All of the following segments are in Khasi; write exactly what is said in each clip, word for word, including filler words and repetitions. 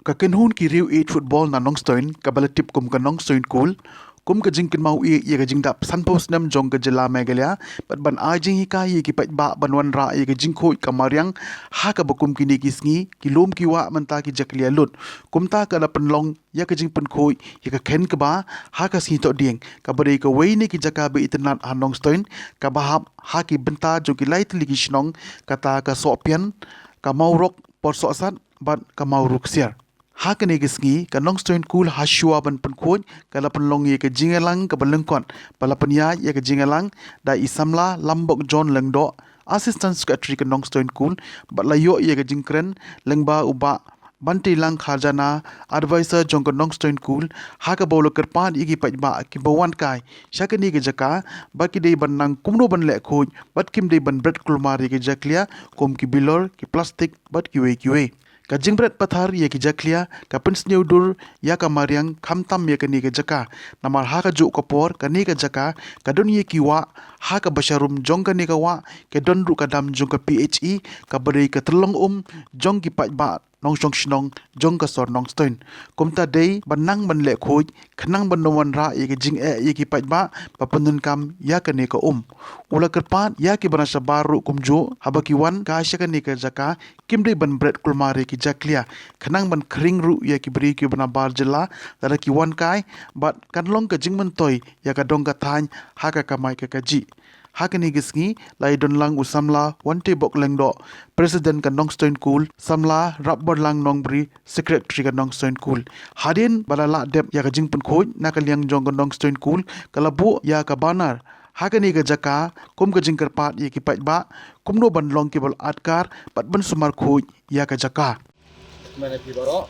Ka kynhun ki riew ïeit football na Nongstoin, kaba la tip kum ka Nongstoin Kul, kum ka jingkynmaw ïa, ïa ka jingdap sanphew snem jong ka jylla Meghalaya, bad ban ai jinghikai ïa ki paidbah ban wanrah ïa ka jingkhuid ka mariang, ha kaba kum kine ki sngi, ki lum ki wah mynta ki jakhlia lut. Kumta ka la pynlong ïa ka jingpynkhuid ïa ka khenkba ha ka sngi Thohdieng, kaba dei kawei na ki jaka ba itynnad ha Nongstoin, kaba hap ha ki bynta jong ki lai tylli ki shnong, kata ka Sohpian, ka Mawrok Porsohsat, bad ka Mawruksiar. Ha kane ka sngi, ka Nongstoin Kul ha shuwa ban pynkhuid, ka la pynlong ïa ka jingïalang kaba lyngkot, ba la pynïaid ïa ka jingïalang da i samla Lambok John Lyngdoh, Assistant Secretary ka Nongstoin Kul, bad la ïoh ïa ka jingkren lyngba u Bah Bantilang Kharjana, Advisor jong ka Nongstoin Kul, ha kaba u la kyrpad ïa ki paidbah kiba wan kai sha kane ka jaka, ba ki dei ban nang kumno ban leh khuid, bad kim dei ban bret kulmar ïa ki jakhlia, kum ki bilor, ki plastik, bad kiwei kiwei. Ka jingbret pathar ïa ki jakhlia, ka pynsniewdur ïa ka mariang, khamtam ïa kane ka jaka. Namar ha kajuh ka por, kane ka jaka, ka don ïa ki wah, ha kaba sharum jong kane ka wah, ka don ruh ka dam jong ka P H E, kaba dei ka tyllong um jong ki paidbah nongshong shnong jong ka sor Nongstoin. Kumta dei ban nang ban leh khuid, khnang ban ym wanrah ïa ka jingeh ïa ki paidbah ba pyndonkam ïa kane ka um. U la kyrpad ïa ki bnai shabar ruh kumjuh, haba ki wan kai sha kane ka jaka, kim dei ban bret kulmar ïa ki jakhlia, khnang ban khring ruh ïa ki briew kiba nabar jylla, lada ki wan kai, bad kan long ka jingmyntoi ïa ka dong ka thaiñ ha ka kamai ka kajih. Ha kane ka sngi, la ïadon lang u samla Wantebok Lyngdoh, President ka Nongstoin Kul, samla Rapborlang Nongbri, Secretary ka Nongstoin Kul. Hadien ba la lah dep ïa ka jingpynkhuid na ka liang jong ka Nongstoin Kul, ka la buh ïa ka banner ha kane ka jaka, kum ka jingkyrpad ïa ki paidbah, kumno ban long kiba la atkar, bad ban sumar khuid ïa ka jaka. Kmen ïa phi baroh.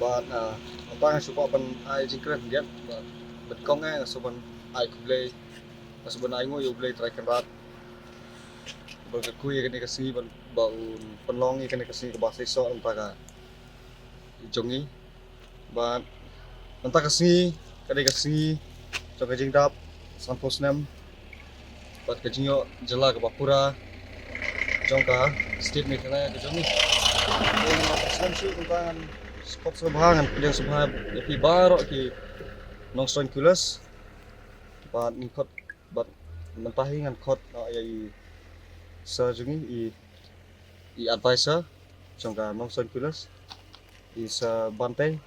Bad, ah, mynta nga shu kwah ban ai jingkren beit, bad, bad kong eh nga shu ban ai khublei, nga shu ban ai nguh ïa U Blei Trai Kynrad, ba u kyrkhu ïa kane ka sngi, ban, ba un pynlong ïa kane ka sngi kaba shisha mynta ka jong ngi. Bad mynta ka sngi, ka dei ka sngi jong ka jingdap sanphew snem bad ka jingïoh jylla kaba pura jong ka state Meghalaya ka jong ngi. Te mynta ka snem shu mynta ngan khot sngewbha, ngan pdiang sngewbha ïa phi baroh ki Nongstoin Kulers. Bad ngan khot, bad mynta hi ngan khot noh ïa i sir jong ngi, i, i advisor jong ka Nongstoin Kulers, i Sir Bantei,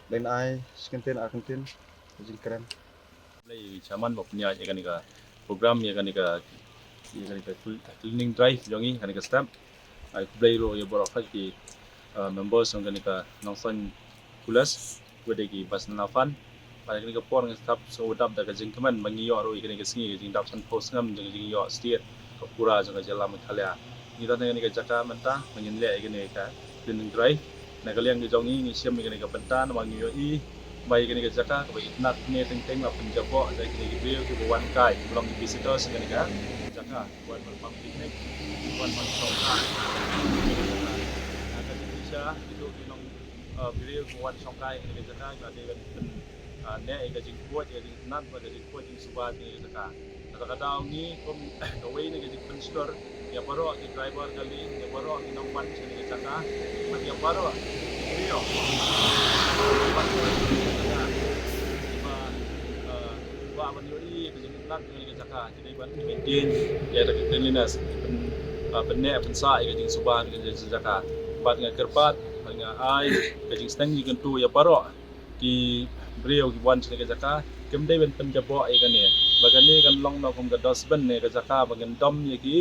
ban ai shi kyntien ar kyntien jingkren. Khublei Chairman ba pynïaid ïa kane ka program, ïa kane ka, ïa kane ka cl-, cleaning drive jong ngi kane ka step. Ai khublei ruh ïa baroh ki, uh, members jong kane ka Nongstoin Kulers, kiba dei ki Basnala Fund. Bad ha kane ka por nga sngewdap da ka jingkmen ba ngi ïoh ruh ïa kane ka sngi, ka jingdap sanphew snem jong ka jingïoh state ka pura jong ka jylla Meghalaya. Ngi don ha kane ka jaka mynta ba ngin leh ïa kane ka cleaning drive. Na ka liang ka jong ngi, ngi shim ïa kane ka bynta namar ngi ïohi ba ïa kane ka jaka kaba itynnad ne teng teng la pynjaboh da kine ki briew kiba wan kai, kiba long ki visitors ha kane ka jaka, wan ban picnic, wan ban shong kai. Ha ka jingshisha kito ki long, uh, briew kiba wan shong kai ha kane ka jaka, ka dei ban pyn, uh, neh ïa ka jingkhuid, ïa ka jingtynnad bad ka jingkhuid jingsuba jong kane ka jaka. Kata ka daw ngi kum kawei na ka jingpynshlur ïa baroh ki driver kali, ïa baroh ki nongwan sha kane ka jaka, bad ïa baroh ki briew. Ba, eh, ba ban ïohi ïa ka jingtynnad jong kane ka jaka, ki dei ban maintain ïa ka cleanliness, pyn, eh, pynneh pynsah ïa ka jingsuba jong kane ka jaka. Bad nga kyrpad bad nga ai ka jingsneng jingkyntu ïa baroh ki briew ki wan sha kane ka jaka, kim dei ban pynjaboh ïa kane. Ba kane kan long noh kum ka dustbin ne ka jaka ba ngan dom ïa ki,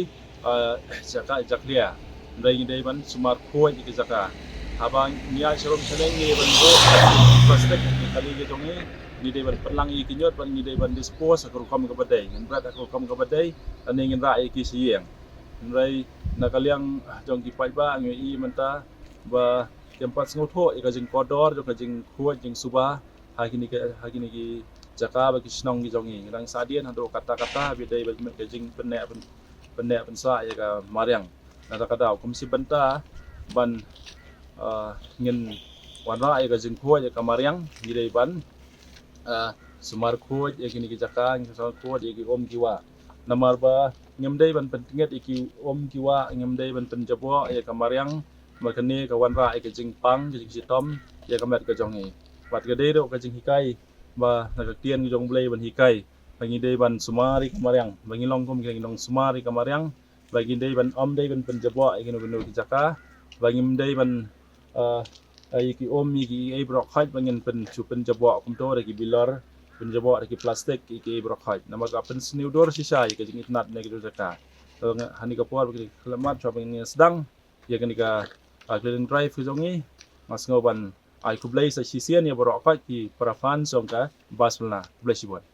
eh, jaka jakhlia. Hynrei ngi dei ban sumar khuid ïa ki jaka. Haba ngi ïaid sharum shaneng ngi dei ban buh plastik, ngi kali ki jong ngi, ngi dei ban pynlang ïa ki ñiut bad ngi dei ban dispose ha ka rukom kaba dei. Ngin bret ha ka rukom kaba dei, lane ngin rah ïa ki sha ïing. Hynrei na ka liang jong ki paidbah ngi ïohi mynta ba kim pat sngewthuh ïa ka jingkordor jong ka jingkhuid jingsuba ha kine ki, ha kine ki jaka bad ki shnong ki jong ngi. Ngi dang sah dien haduh katta katta ba dei ban mih ka jingpynneh pyn, pynneh pynsah ïa ka mariang. Na kata ka daw kum shi bynta ban, ah, ngin wanrah ïa ka jingkhuid ïa ka mariang, ngi dei ban, ah, sumar khuid ïa kine ki jaka, ngi sumar khuid ïa ki um ki wah. Namar ba ngim dei ban pyntngit ïa ki um ki wah, ngim dei ban pynjaboh ïa ka mariang, Namar kane ka wanrah ïa ka jingpang, ka jingshitom ïa ka met ka jong ngi. Bad ka dei ruh ka jinghikai ba na ka ktien ka jong U Blei ban hikai ba ngi dei ban sumar ïa ka mariang, ba ngi long kum ki ngi long sumar ïa ka mariang, ba ngi dei ban ym dei ban pynjaboh ïa kino kino ki jaka, ba ngim dei ban, ah, ah, ïa ki um, ïa ki ei baroh khoit ba ngin pyn, shu pynjaboh kumto da ki bilor, pynjaboh da ki plastik ïa ki ei baroh khoit. Namar ka pynsniew dur shisha ïa ka jingitynnad na kito ki jaka. To nga, ha kane ka por ba ki khlamat shuwa ba ngin sdang ïa kane ka, ah, cleaning drive ka jong ngi, nga sngew ban ai khublei sa shisien ïa baroh khoit ki para fans jong ka Basmela. Khublei shibun.